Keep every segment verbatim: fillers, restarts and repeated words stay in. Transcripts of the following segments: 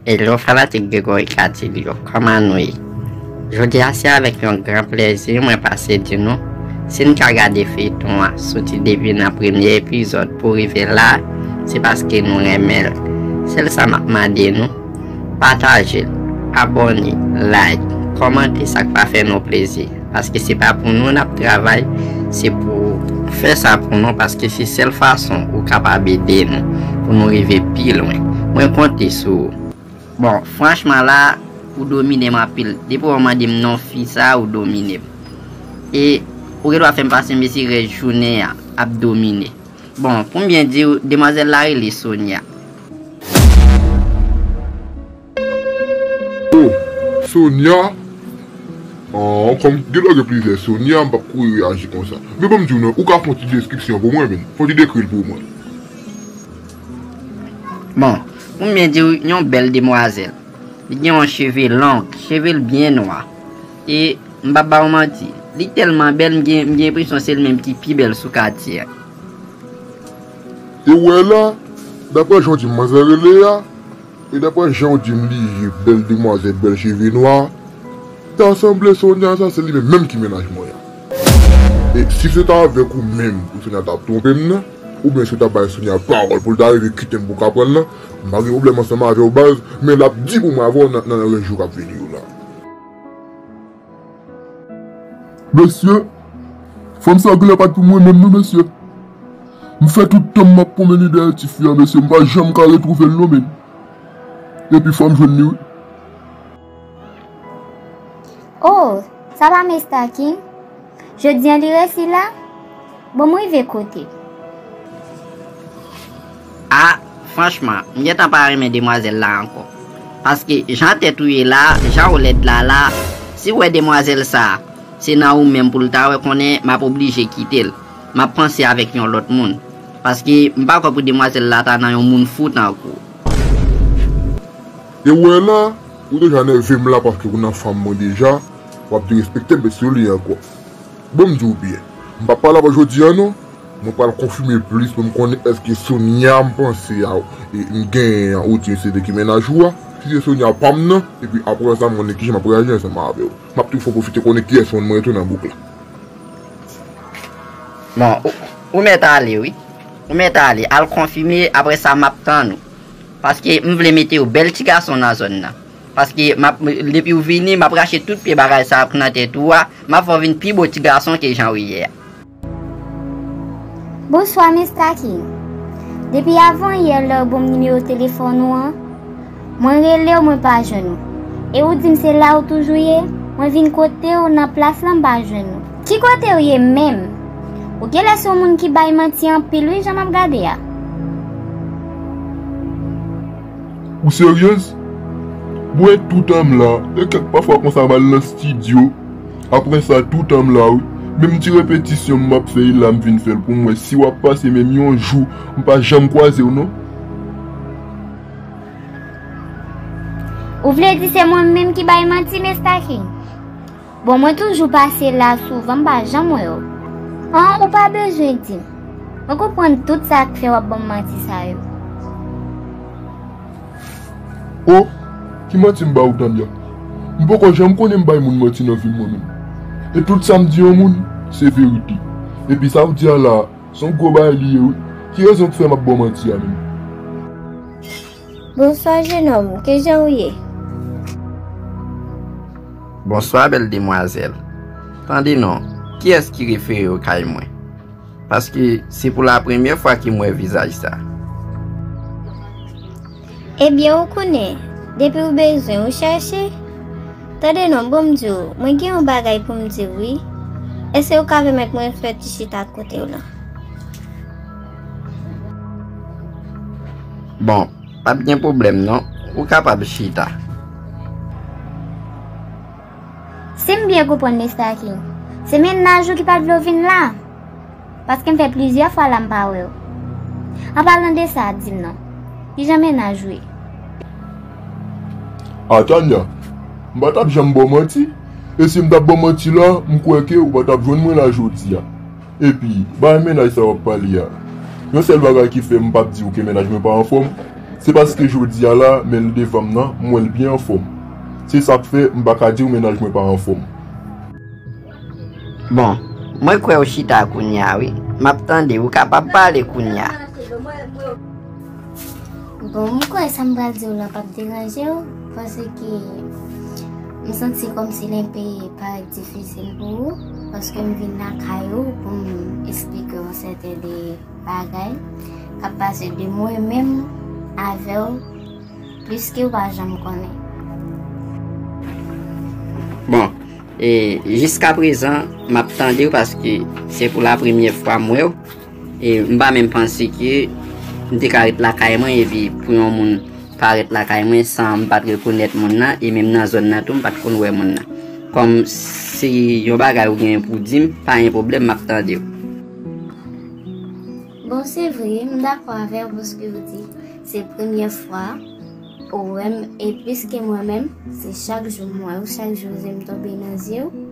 Hello fanatik Gregory Cadillo, kòman nou ye? Jodi a se avèk yon gran plèzi mwen pase di nou, si n ka gade feyton an soti depi nan premye epizòd pou rive la, se paske nou renmen l. Sèl sa m ap mande nou, pataje l, abòne, like, kòmante, sa k pa fè nou plezi. Paske se pa pou nou n ap travay, se pou fè sa pou nou, paske se sèl fason ou kapab ede nou pou nou rive pi lwen. Mwen konte sou ou. Bon, franchman la, ou domine m anpil. Depi w mande m non fi sa, ou domine m. E ou gen dwa fè m pase mesi rès jounen an ap domine. Bon, pou m byen di w, demwazèl la rele Sonia. Oh, Sonia? An, kòm gen dwa gen plizyè Sonia, m p ap kouri reyaji konsa. Men ban m di w non, ou ka fè yon ti deskripsyon pou mwen, menm. Fè yon ti dekri l pou mwen. Bon, pou m byen di w, yon bèl demwazèl. Li gen yon cheve long, cheve l byen nwa. E m p ap ba w manti, li tèlman bèl, m gen, m gen enpresyon se l menm ki pi bèl sou katye a. E w wè la, daprè jan w di m manzè rele a, e daprè jan w di m li ye, bèl demwazèl, bèl cheve nwa, ta sanble Sonia sa se li menm menm ki mennaj mwen an. E si se ta avèk ou menm pou Sonia ta ap twonpe m nan, oubyen si w ta bay Sonia pawòl pou l ta rive kite m pou w ka pran l nan, m pa gen pwoblèm ansanm avè w baz, men l ap di pou mwen avè w nan, nan rès jou k ap vini yo la. Mesye, fanm sa genlè pa t pou mwen menm non mesye. M fè tout tan m ap pwonmennen dèyè tifi a mesye, m pa janm ka retwouve l non menm. Epi fò m jwenn li wi. Oh, sa pa Mista King? Jodi a li resi la? Bon m rive kote. Ah, franchman, m gentan pa renmen demwazèl la ankò. Paske jan tèt ou ye la, jan w lèd la la, si w wè demwazèl sa, se nan ou menm pou l ta wè konnen m ap oblije kite l. M ap panse avèk yon lòt moun. Paske m pa kwè pou demwazèl la ta nan yon moun fou tankou w. E w wè la, ou deja nève m la paske ou nan fanm mwen deja, w ap derespekte m bet sou li ankò. Bon m di w byen, m p ap pale avè w jodi a non, mwen pral konfime plis pou m konnen èske Sonia m panse a e m genyen an ou di se li ki mennaj ou a, si se Sonia pa m nan, epi apre sa m konnen kijan m ap reyaji ansanm avè w. M ap tou fè w pwofite konnen kiyès moun mwen tou nan bouk la. Bon, ou, ou mèt ale wi. Ou mèt ale, al konfime, apre sa m ap tann ou. Paske m vle mete yon bèl ti gason nan zòn nan. Paske m ap, depi w vini, m ap rache tout pye bagay sa k nan tèt ou a, m ap fè w vin pi bo ti gason ke jan w ye a. Bonswa Mista King. Depi avan yè lè w ban m nimewo telefòn ou an, mwen rele w mwen pa jwenn ou. E ou di m se la ou toujou ye, mwen vin kote w nan plas lan m pa jwenn ou. Ki kote w ye menm? Ou genlè se yon moun ki bay manti anpil wi jan m ap gade a. Ou seryez? Mwen toutan m la, e kèk pafwa konsa m al nan estidyo. Apre sa, toutan m la wi. Menm ti repetisyon m ap fè la, m vin fè l pou m wè si w ap pase menm yon jou m pa janm kwaze w non. Ou vle di se mwen menm ki bay manti Mista King? Bon mwen toujou pase la souvan m pa janm wè w. An ou pa bezwen di m. Mwen konprann tout sa k fè w ap ban m manti sa yo. O, ki manti m ba ou Tanya? M poko janm konnen m bay moun manti nan vi m mwen menm. E tout sa m di yon moun, se verite. Epi sa ou di a la, se yon gwo bagay li ye wi. Ki rezon k fè m ap ba w manti a menm? Bonswa jenòm, kijan ou ye? Bonswa bèl demwazèl. Tande non, kiyès ki refere w kay mwen? Paske se pou la premyè fwa ke m wè vizaj sa. Ebyen ou konnen, depi ou bezwen ou chèche. Tande non, bon m di w, mwen gen yon bagay pou m di w wi. Èske ou ka pèmèt mwen fè ti chita kote w lan? Bon, p ap gen pwoblèm non, ou kapab chita. Si m byen konprann Mista King, se mennaj ou ki pa t vle w vin la? Paske m fè plizyè fwa la m pa wè w. An palan de sa, di m non, kijan mennaj ou ye? A Tanya, m pa t ap janm ba w manti. E si m t ap ba w manti la, m kwè ke ou pa t ap jwenn mwen la jodi a. Epi, bagay mennaj sa w ap pale a, yon sèl bagay ki fè m p ap di w ke mennaj mwen pa anfòm, Se paske jodi a la, men l devan m nan, m wè l byen anfòm. Se sa k fè m pa ka di w mennaj mwen pa anfòm. Bon, mwen kwè w chita kounye a wi. M ap tande, ou kapab pale kounye a. Bon, m kwè sa m pral di w la p ap deranje w, paske m santi kòmsi l enpe parèt difisil pou ou, paske m vin lakay ou pou m esplike w sèten de bagay k ap pase de mwen menm avè w, plis ke w pa janm konnen. Bon, e jiskaprezan, m ap tande w paske se pou lapremyè fwa m wè w. E m pa menm panse ke m te ka ret lakay mwen epi pou yon moun parèt lakay mwen san m pa t rekonèt moun nan, e menm nan zòn nan tou m pa t konn wè moun nan. Kòm se yon bagay ou gen pou di m, pa gen pwoblèm, m ap tande w. Bon, se vre, m dakò avè w paske w di se premyè fwa ou wè m, e plis ke mwen menm, se chak jou m wè w, chak jou je m tonbe nan zye w.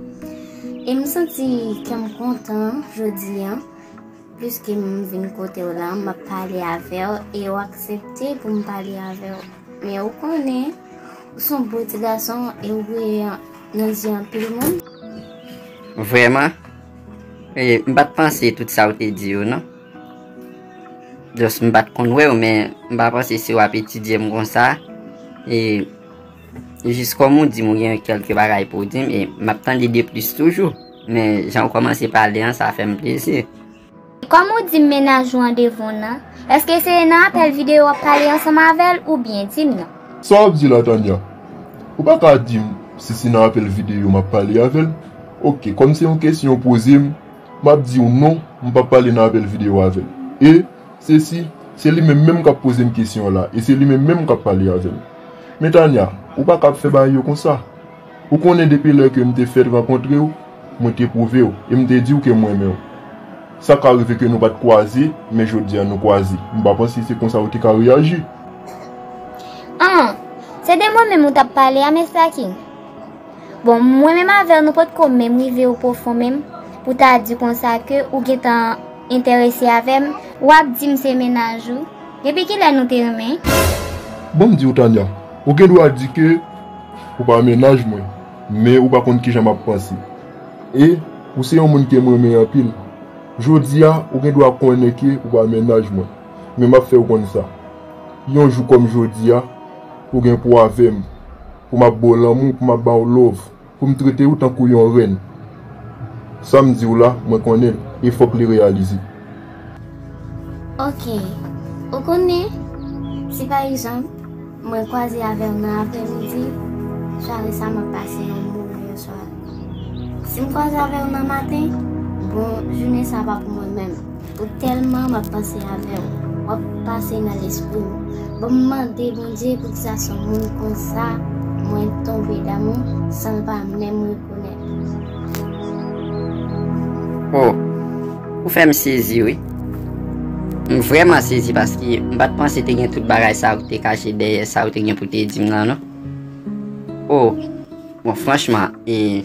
E m santi kè m kontan jodi a, plis ke m vin kote w la, m ap pale avè w, e w aksepte pou m pale avè w. Men ou konnen, ou se yon bon ti gason, e ou briye nan zye anpil moun. Vrèman? E, m pa t panse tout sa w te di yo, non. Just m pa t konn wè w, men m pa panse si w ap etidye m konsa. E jis kòm ou di m ou gen kèlke bagay pou w di m, e m ap tande de plis toujou. Men jan w kòmanse pale an, sa fè m plezi. Kòm ou di m mennaj ou an devan w nan, èske se nan apèl videyo w ap pale ansanm avè l oubyen di m non? Sa w ap di la, Tanya? Ou pa ka di m si se nan apèl videyo m ap pale avè l. Oke, kòm se yon kesyon w poze m, m ap di w non, m p ap pale nan apèl videyo avè l. E, sesi, se li menm menm k ap poze m kesyon an la, e se li menm menm k ap pale avè m. Men Tanya, ou pa ka ap fè bagay yo konsa. Ou konnen depi lè ke m te fèk rankontre w, mwen te pwouve w, e m te di w ke m renmen w. Sa ka rive ke nou pa t kwaze, men jodi a nou kwaze. M pa panse se konsa ou te ka reyaji. An, se de mwen menm ou t ap pale a, Mista King? Bon, mwen menm avè w, nou potko menm rive o pwofon menm pou ta di konsa ke ou gentan enterese avè m, w ap di m se mennaj ou. Depi kilè nou te renmen? Ban m di w, Tanya, ou gen dwa di ke ou pa mennaj mwen, men ou pa konn kijan m ap panse. E ou se yon moun ke m renmen anpil. Jodi a, ou gen dwa konnen ke ou pa mennaj mwen, men m ap fè w konn sa. Yon jou kòm jodi a, ou gen pou avè m, pou m ap ba w lanmou, pou m ap ba w love, pou m trete w tankou yon rèn. Sa m di w la, mwen konnen l, e fòk li reyalize. Oke, ou konnen, si pa egzanp, mwen kwaze avè w nan aprèmidi, sware sa m ap pase yon move sware. Si m kwaze avè w nan maten, bon, jounen sa pa pou mwen menm. Ou tèlman m ap panse avè w, w ap pase nan lespri m. Bon, m mande Bondye poukisa se yon moun konsa mwen tonbe damou san l pa menm rekonèt. Oh, ou fè m sezi wi. M vrèman sezi paske m pa t panse te gen tout bagay sa ou te kache dèyè sa ou te gen pou te di m nan non. Oh, bon franchman, e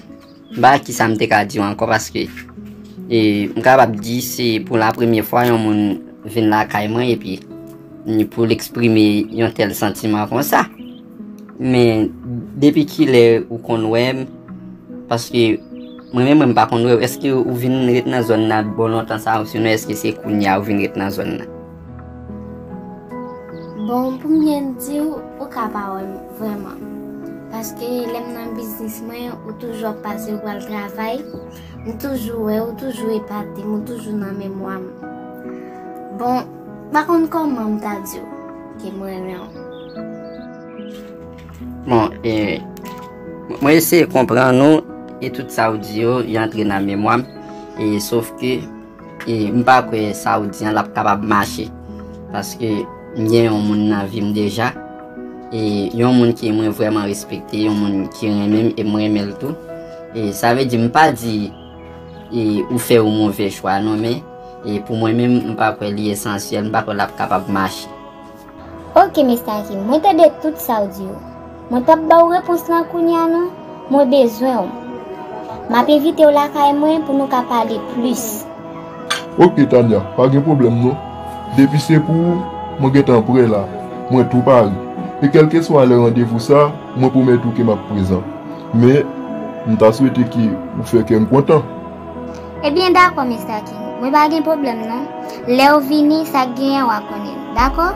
M pa kisa m te ka di w ankò paske e, m kapab di se pou lapremye fwa yon moun vin lakay mwen epi pou l eksprime yon tèl santiman konsa. Men depi kilè ou konn wè m? Paske mwen menm mwen m pa konn wè w. Èske ou vin ret nan zòn nan bon lontan sa a, osinon èske se kounye a ou vin ret nan zòn nan? Bon, pou m byen di w, ou ka pa wè m vrèman. Paske lè m nan biznis mwen, ou toujou ap pase, ou pral travay, m toujou wè w, ou toujou epate m, ou toujou nan memwa m. Bon, m pa konn kòman m ta di w ke m renmen w. Bon, e, mwen eseye konprann ou, e tout sa w di yo, y antre nan memwa m, e sof ke E m pa kwè sa w di an l ap kapab mache. Paske m gen yon moun nan vi m deja. E yon moun ke mwen vrèman respekte, yon moun ki renmen m e m renmen l tou. E sa vle di m pa di e ou fè yon move chwa non, men e pou mwen menm m pa kwè li esansyèl, m pa kwè l ap kapab mache. Oke Mista Kim, mwen tande tout sa w di yo. Mwen p ap ba w repons lan kounye a non. Mwen bezwen w. M ap envite w lakay mwen pou nou ka pale plis. Oke Tanya, pa gen pwoblèm non. Depi se pou ou, mwen gentan prè la. Mwen tou pare. E kèlkeswa lè randevou sa, mwen pwomèt ou ke m ap prezan. Men, m ta swete ke ou fè kè m kontan. Ebyen, dakò, Mista King. Mwen pa gen pwoblèm, non. Lè w vini, sa k genyen, w a konnen l. Dakò?